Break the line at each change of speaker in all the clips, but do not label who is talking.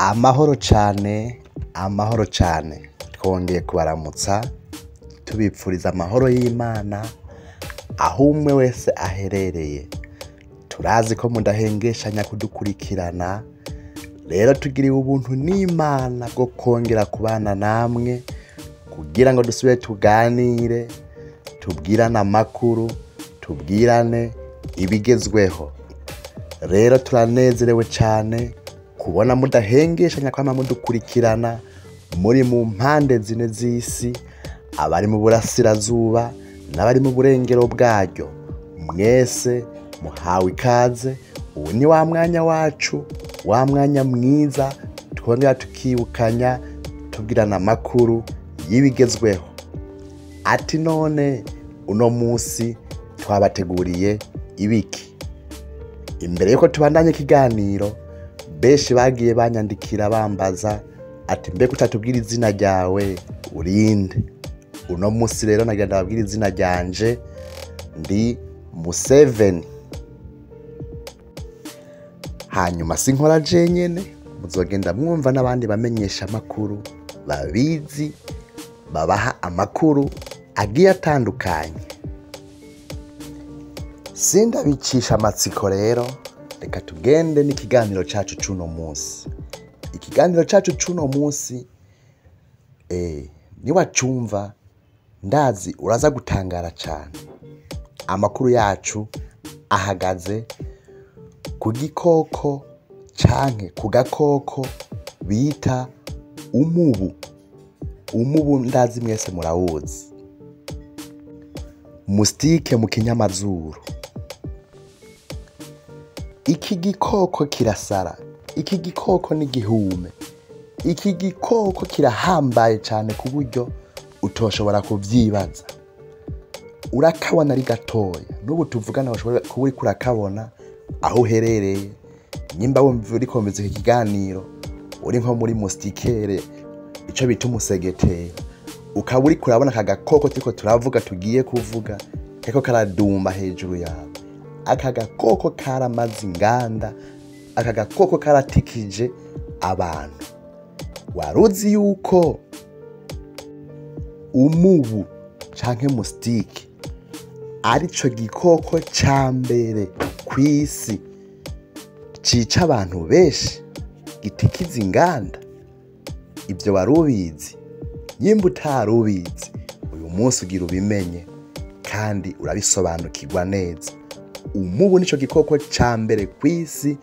Amahoro cane, amahoro cane. Twongeye kubaramutsa tubipfuriza amahoro y'Imana aho umwe wese aherereye. Turazi ko mudahengeshanya kudukurikirana, rero tugiriwe ubuntu n'Imana bwo kongera kubana namwe kugira ngo dusubire tuganire, tubwirane amakuru, tubwirane ibigezweho. Rero turanezerewe cane kubona mudahengeshanya kwama mudukurikirana muri mu mpande zine z'isi, abari mu burasirazuba n'abari mu burengero bwaryo. Mwese muhawe ikaze. Ubu ni wa mwanya wacu, wa mwanya mwiza twongera tukibukanya, tubwirana amakuru y'ibigezweho. Ati none uno musi twabateguriye ibiki? Imbere yuko tubandanya ikiganiro, benshi bagiye banyandikira bambaza ati mbega utatubwira izina ryawe urinde? Uno musi rero nagira ndababwira izina ryanje, ndi Museveni. Hanyuma sinkora jenyene, muzogenda mwumva n'abandi bamenyesha amakuru babizi, babaha amakuru agiye atandukanye. Sindabicisha amatsiko rero, reka tugende n'ikiganiro cacu c'uno musi. Ikiganiro cacu c'uno musi, niwacumva ndazi uraza gutangara cane. Amakuru yacu ahagaze ku gikoko canke ku gakoko bita umubu. Umubu ndazi mwese murawuzi, mustike mu kinyamazuru. Iki gikoko kirasara, iki gikoko ni gihume, iki gikoko kirahambaye cane ku buryo utoshobora kuvyibaza. Urakabona ari gatoya, n'ubu tuvugana ushobora kuba uriko urakabona aho uherereye. Nyimba wumva uriko wumviriza iki kiganiro uri nko muri mustikere, ico bita umusegetera, ukaba uriko urabona aka gakoko turiko turavuga, tugiye kuvuga, kariko karadumba hejuru yawe. Aka gakoko karamaze inganda, aka gakoko karatikije abantu. Waruzi yuko umubu canke mustike arico gikoko ca mbere kw'isi cica abantu benshi, gitikiza inganda? Ivyo warubizi? Nyimba utarubizi, uyu munsi ugira ubimenye kandi urabisobanukirwa neza. Umubu nico gikoko ca mbere kw'isi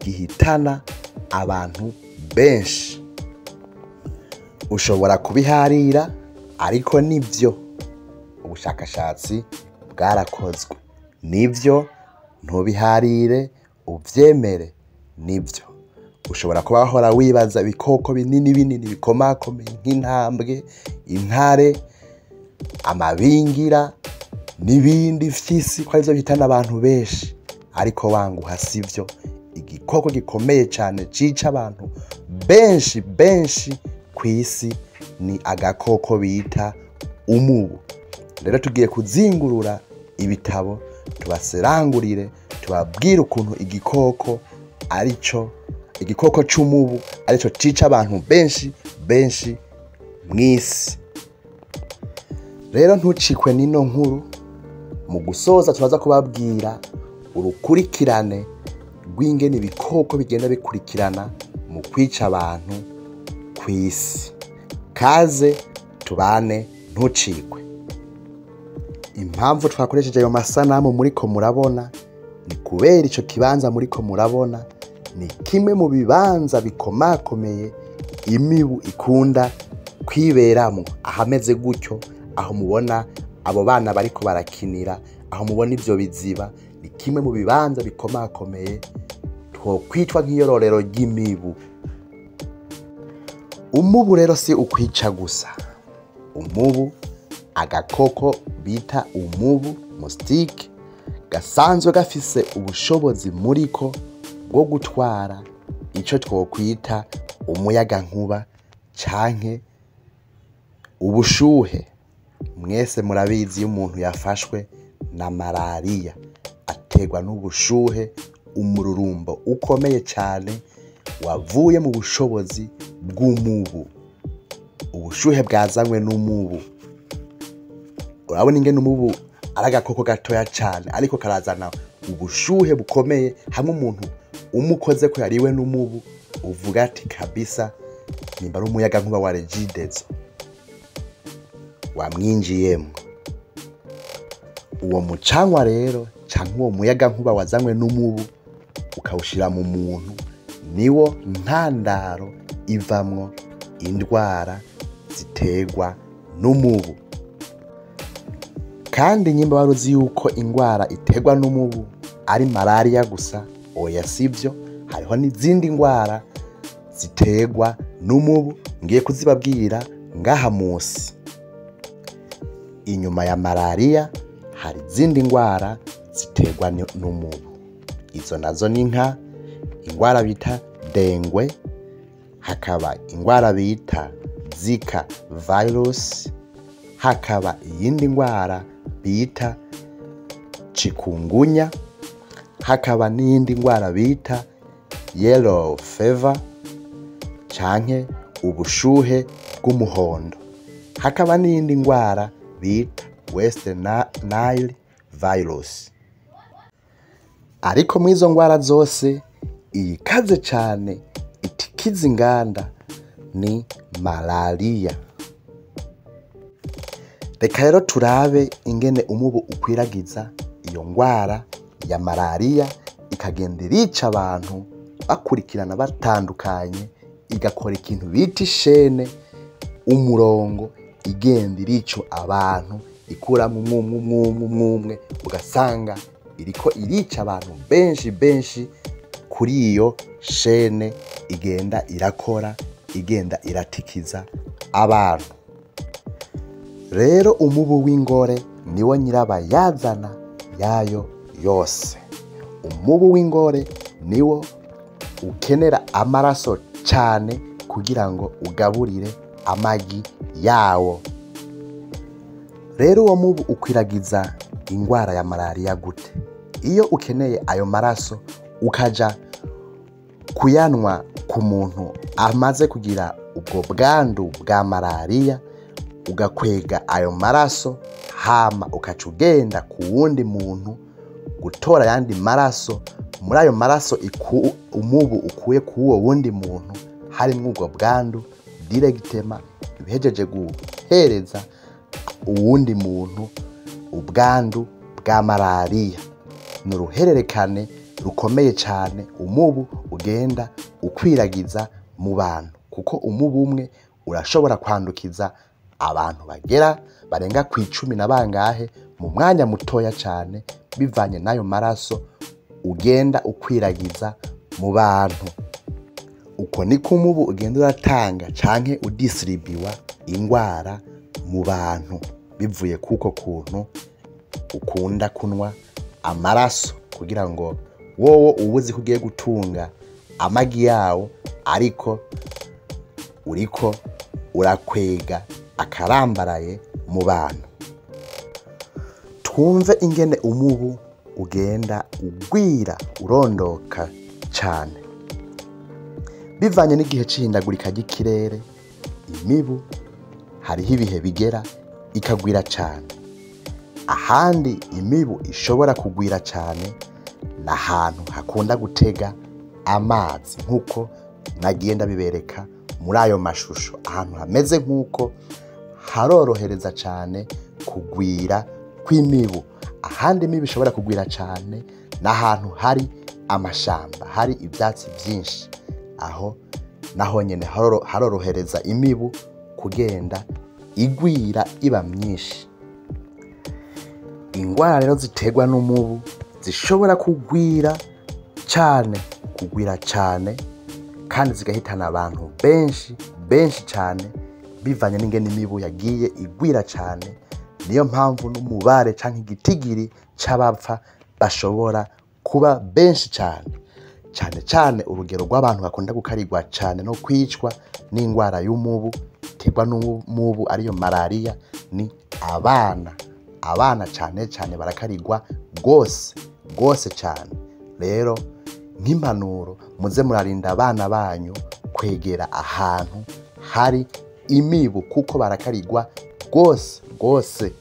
gihitana abantu benshi. Ushobora kubiharira, ariko nivyo, ubushakashatsi bwarakozwe. Nivyo, ntubiharire, uvyemere, nivyo. Ushobora kuba wahora wibaza ibikoko binini binini bikomakomeye nk'intambwe, intare, amabingira n'ibindi vy'isi ko arivyo bihitana abantu benshi, ariko wanguha sivyo. Igikoko gikomeye cane cica abantu benshi benshi kw'isi ni agakoko bita umubu. Rero tugiye kuzingurura ibitabo, tubaserangurire, tubabwire ukuntu igikoko arico, igikoko c'umubu arico cica abantu benshi benshi mw'isi. Rero ntucikwe n'ino nkuru. Mu gusoza turaza kubabwira urukurikirane rw'ingene ibikoko bigenda bikurikirana mu kwica abantu kw'isi. Kaze tubane, ntucikwe. Impamvu twakoresheje ayo masanamu muriko murabona ni kubera ico kibanza muriko murabona ni kimwe mu bibanza bikomakomeye imibu ikunda kwiberamwo. Ahameze gutyo, aho mubona abo bana bariko barakinira, aho mubona ivyo biziba, ni kimwe mu bibanza bikomakomeye twokwitwa nk'iyororero ry'imibu. Umubu rero si ukwica gusa. Umubu, agakoko bita umubu mustike, gasanzwe gafise ubushobozi muriko bwo gutwara ico twokwita umuyagankuba canke ubushuhe. Mwese murabizi iyo umuntu yafashwe na malariya aterwa n'ubushuhe, umururumbo ukomeye cane wavuye mu bushobozi bw'umubu, ubushuhe bwazanywe n'umubu. Urabona ingene umubu ari agakoko gatoya cane, ariko karazana ubushuhe bukomeye. Hamwe umuntu umukoze ko yariwe n'umubu, uvuga ati kabisa nimba ari umuyaga nkuba wa Regideso wamwinjiyemwo. Uwo mucanwa rero canke uwo muyaga nkuba wazanywe n'umubu ukawushira mu muntu, niwo ntandaro ivamwo indwara ziterwa n'umubu. Kandi nyimba waruzi yuko ingwara iterwa n'umubu ari malaria gusa, oya sivyo, hariho n'izindi ngwara ziterwa n'umubu ngiye kuzibabwira ngaha musi. Inyuma ya malaria hari izindi ngwara ziterwa n'umubu. Izo nazo ni nka ingwara bita dengwe, hakaba ingwara bita Zika virus, hakaba iyindi ngwara bita chikungunya, hakaba n'iyindi ngwara bita yellow fever canke ubushuhe bw'umuhondo, hakaba n'iyindi ngwara bita West Nile virus. Ariko mw'izo ngwara zose iyikaze cane itikiza inganda ni malaria. Reka rero turabe ingene umubu ukwiragiza iyo ngwara ya malaria, ikagenda irica abantu bakurikirana batandukanye, igakora ikintu bita ishene, umurongo, igenda irica abantu ikuramo umwe umwe umwe umwe, ugasanga iriko irica abantu benshi benshi kuri iyo shene igenda irakora, igenda iratikiza abantu. Rero umubu w'ingore niwo nyirabayazana yayo yose. Umubu w'ingore niwo ukenera amaraso cane kugira ngo ugaburire amagi yawo. Rero uwo mubu ukwiragiza ingwara ya malaria gute? Iyo ukeneye ayo maraso ukaja kuyanwa ku muntu amaze kugira ubwo bwandu bwa malaria, ugakwega ayo maraso, hama ukaca ugenda ku wundi muntu gutora ayandi maraso. Muri ayo maraso umubu ukuye ku uwo wundi muntu harimwo ubwo bwandu, directement ibihejeje guhereza uwundi muntu ubwandu bwa malaria. Ni uruhererekane rukomeye cane umubu ugenda ukwiragiza mu bantu, kuko umubu umwe urashobora kwandukiza abantu bagera barenga kw'icumi na bangahe mu mwanya mutoya cane, bivanye n'ayo maraso ugenda ukwiragiza mu bantu. Uko niko umubu ugenda uratanga canke udisiribiwa ingwara mu bantu, bivuye kuko kuntu ukunda kunwa amaraso, kugira ngo wowe ubuzi ko ugiye gutunga amagi yawo, ariko uriko urakwega akarambaraye mu bantu. Twumve ingene umubu ugenda ugwira urondoka cane bivanye n'igihe c'ihindagurika ry'ikirere. Imibu hariho ibihe bigera ikagwira cane. Ahandi imibu ishobora kugwira cane ni ahantu hakunda gutega amazi, nk'uko nagiye ndabibereka muri ayo mashusho. Ahantu hameze nk'uko harorohereza cane kugwira kw'imibu. Ahandi imibu ishobora kugwira cane ni ahantu hari amashamba, hari ivyatsi vyinshi. Aho naho nyene harorohereza imibu kugenda igwira iba myinshi. Ingwara rero ziterwa n'umubu zishobora kugwira cane, kugwira cane, kandi zigahitana abantu benshi benshi cane, bivanye n'ingene imibu yagiye igwira cane. Niyo mpamvu n'umubare canke igitigiri c'abapfa bashobora kuba benshi cane. Cane cane urugero rw'abantu bakunda gukarigwa cane no kwicwa n'ingwara y'umubu iterwa n'umubu ariyo malaria ni abana. Abana cane cane barakarigwa gose gose cane. Rero Nk'impanuro, muze murarinda abana banyu kwegera ahantu hari imibu kuko barakarirwa rwose rwose.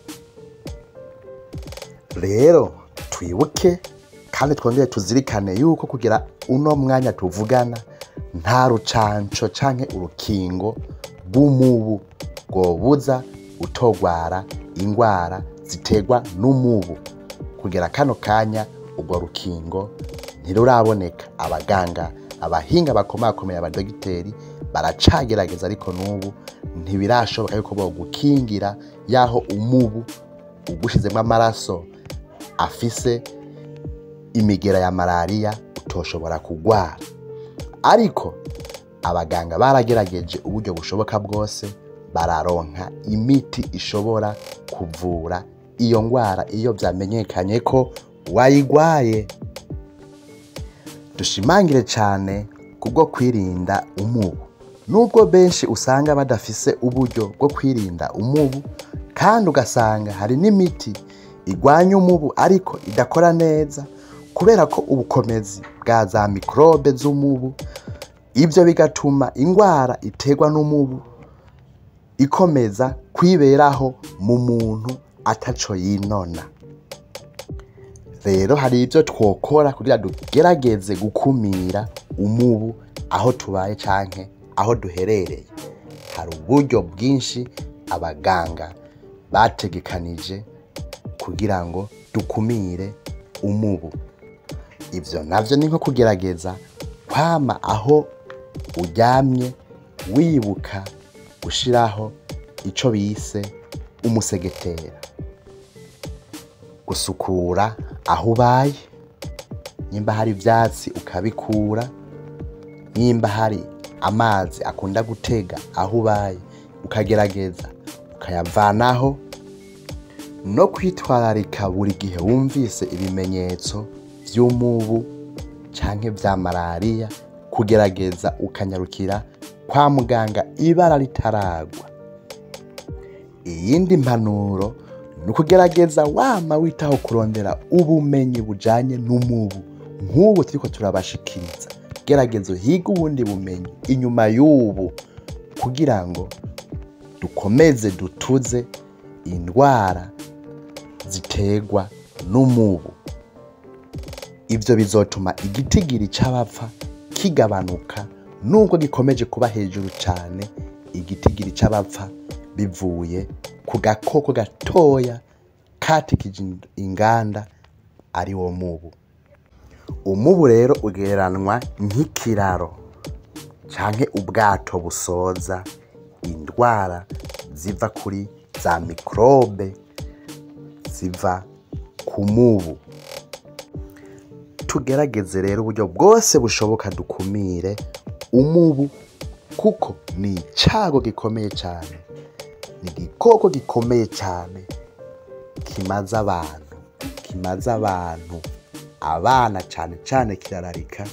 Rero twibuke kandi twongere tuzirikane yuko kugira uno mwanya tuvugana nta rucanco canke urukingo rw'umubu rwobuza utogwara ingwara ziterwa n'umubu. Kugera kano kanya urwo rukingo ntiruraboneka. Abaganga, abahinga bakomakomeye, abadogiteri baracagerageza, ariko n'ubu ntibirashoboka yuko bogukingira yaho umubu ugushizemwo amaraso afise imigera ya malariya utoshobora kugwara. Ariko abaganga baragerageje uburyo bushoboka bwose, bararonka imiti ishobora kuvura iyo ngwara iyo vyamenyekanye ko wayigwaye. Dushimangire cane kubwo kwirinda umubu. Nubwo benshi usanga badafise uburyo bwo kwirinda umubu, kandi ugasanga hari n'imiti igwanya umubu ariko idakora neza kubera ko ubukomezi bwa za mikrobe z'umubu, ivyo bigatuma ingwara iterwa n'umubu ikomeza kwiberaho mu muntu ataco yinona. Rero hari ivyo twokora kugira tugerageze gukumira umubu aho tubaye canke aho duherereye. Hari uburyo bwinshi abaganga bategekanije kugira ngo dukumire umubu. Ivyo navyo ni nko kugerageza kwama aho uryamye wibuka gushiraho ico bise umusegetera, gusukura aho ubaye, nimba hari ivyatsi ukabikura, nimba hari amazi akunda gutega aho ubaye ukagerageza ukayavanaho, no kwitwararika buri gihe wumvise ibimenyetso vy'umubu canke vya malariya, kugerageza ukanyarukira kwa muganga ibara ritaragwa. Iyindi mpanuro ni ukugerageza wama witaho kurondera ubumenyi bujanye n'umubu nk'ubu turiko turabashikiriza. Gerageza uhige ubundi bumenyi inyuma y'ubu kugira ngo dukomeze dutuze indwara ziterwa n'umubu. Ivyo bizotuma igitigiri c'abapfa kigabanuka, nubwo gikomeje kuba hejuru cane. Igitigiri c'abapfa bivuye ku gakoko gatoya katikije inganda ari wo mubu. Umubu rero ugereranwa nk'ikiraro canke ubwato busoza indwara ziva kuri za mikrobe ziva ku mubu. Tugerageze rero uburyo bwose bushoboka dukumire umubu, kuko ni icago gikomeye cane, ni igikoko gikomeye cane kimaze abantu, kimaze abantu, abana cane cane kirararika,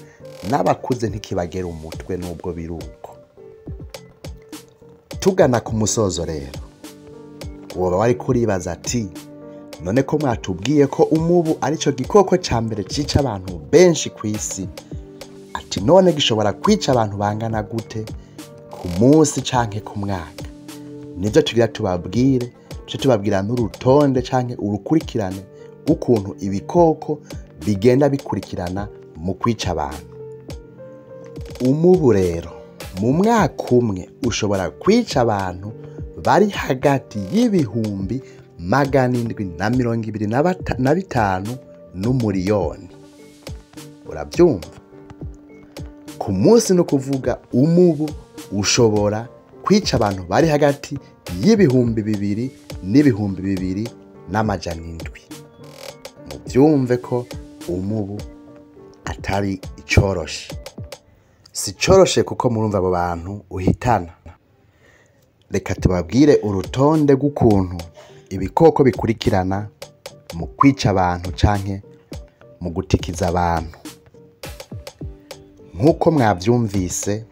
n'abakuze ntikibagera umutwe nubwo biruko. Tugana ku musozo rero, woba wariko uribaza ati none ko mwatubwiye ko umubu arico gikoko ca mbere cica abantu benshi kw'isi, ati none gishobora kwica abantu bangana gute ku munsi canke ku mwaka? Nivyo tugira tubabwire, tuce tubabwira n'urutonde canke urukurikirane rw'ukuntu ibikoko bigenda bikurikirana mu kwica abantu. Umubu rero mu mwaka umwe ushobora kwica abantu bari hagati y'ibihumbi 725 n'umuriyoni. Uravyumva? Ku munsi no kuvuga umubu ushobora kwica abantu bari hagati y'ibihumbi 2 n'ibihumbi 2700. Muvyumve ko umubu atari icoroshe. Si coroshe kuko murumva abo bantu uhitana. Reka tubabwire urutonde rw'ukuntu ibikoko bikurikirana mu kwica abantu canke mu gutikiza abantu. Nk'uko mwavyumvise,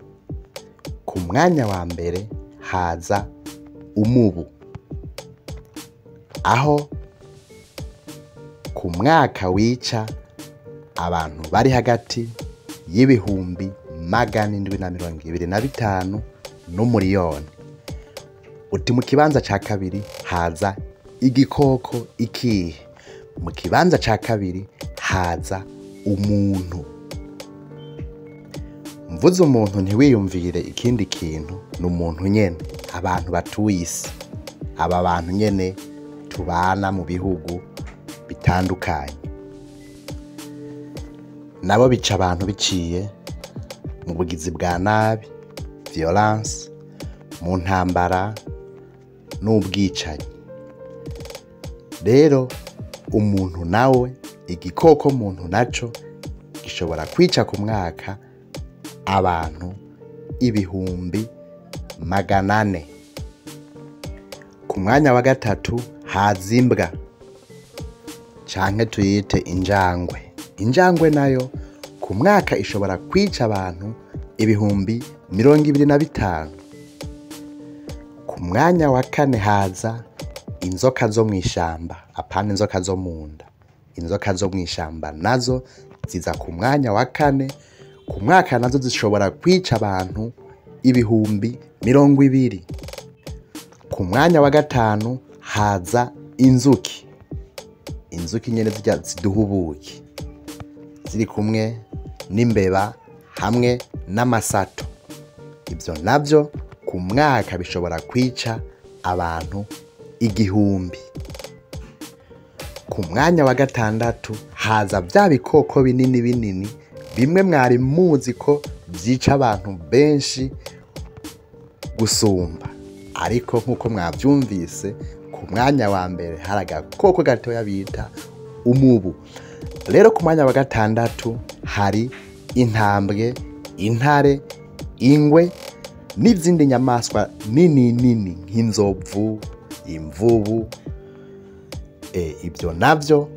ku mwanya wa mbere haza umubu, aho ku mwaka wica abantu bari hagati y'725,000 n'umuriyoni. Uti mu kibanza ca kabiri haza igikoko ikihe? Mu kibanza ca kabiri haza umuntu. Mvuze umuntu ntiwiyumvire ikindi kintu, ni umuntu nyene, abantu batuye isi, aba bantu nyene tubana mu bihugu bitandukanye, nabo bica abantu biciye mu bugizi bwa nabi, violence, mu ntambara n'ubwicanyi. Rero umuntu nawe, igikoko muntu naco gishobora kwica ku mwaka abantu 400,000. Ku mwanya wa gatatu haza imbwa canke tuyite injangwe. Injangwe nayo ku mwaka ishobora kwica abantu 25,000. Ku mwanya wa kane haza inzoka zo mw'ishamba, apana inzoka zo munda. Inzoka zo mw'ishamba nazo ziza ku mwanya wa kane, ku mwaka nazo zishobora kwica abantu 20,000. Ku mwanya wa gatanu haza inzuki. Inzuki nyene zirya ziduha ubuki, ziri kumwe n'imbeba hamwe n'amasato. Ivyo navyo ku mwaka bishobora kwica abantu 1,000. Ku mwanya wa gatandatu haza vya bikoko binini binini, bimwe mwari muzi ko vyica abantu benshi gusumba, ariko nkuko mwavyumvise ku mwanya wa mbere hari agakoko gatoya bita umubu. Rero ku mwanya wa gatandatu hari intambwe, intare, ingwe n'izindi nyamaswa nini nini nk'inzovu, imvubu. Ibyo navyo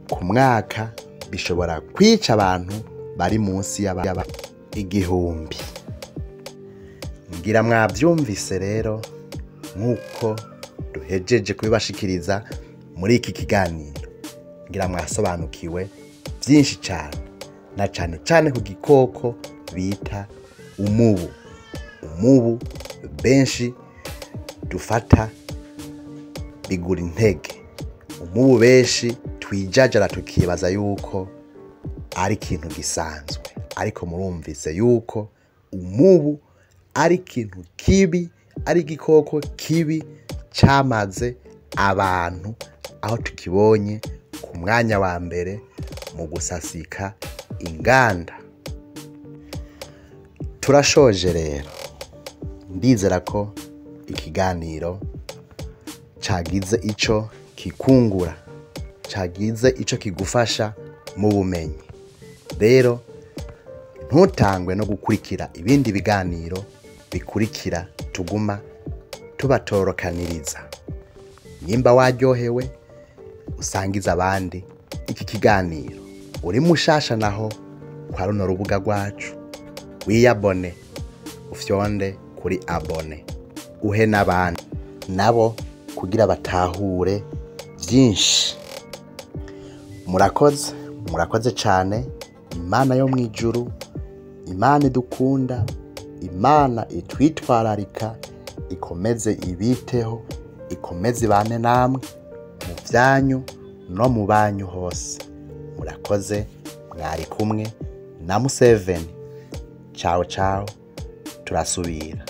ku mwaka bishobora kwica abantu bari munsi y'aba 1,000. Ngira mwavyumvise rero nkuko duhejeje kubibashikiriza muri iki kiganiro, ngira mwasobanukiwe byinshi cyane, na cyane cyane ku gikoko bita umubu. Umubu benshi dufata bigura intege, umubu benshi twijajara tukibaza yuko ari ikintu gisanzwe, ariko murumvise yuko umubu ari ikintu kibi, ari igikoko kibi cyamaze abantu, aho tukibonye ku mwanya wa mbere mu gusasika inganda. Turashoje rero, ndizera ko ikiganiro cagize ico kikungura, cagize ico kigufasha mu bumenyi. Rero ntutangwe no gukurikira ibindi biganiro bikurikira tuguma tubatorokaniriza. Nimba waryohewe usangiza abandi iki kiganiro. Uri mushasha naho kwa runo rubuga rwacu, wiyabone, ufyonde kuri abone, uhe n'abandi nabo kugira batahure byinshi. Murakoze, murakoze cyane. Imana yo mwijuru, Imana idukunda, Imana itwitwararika, ikomeze ibiteho, ikomeze ibane namwe mu byanyu no mu banyu hose. Murakoze, mwari kumwe na Museveni. Ciao ciao, turasubira.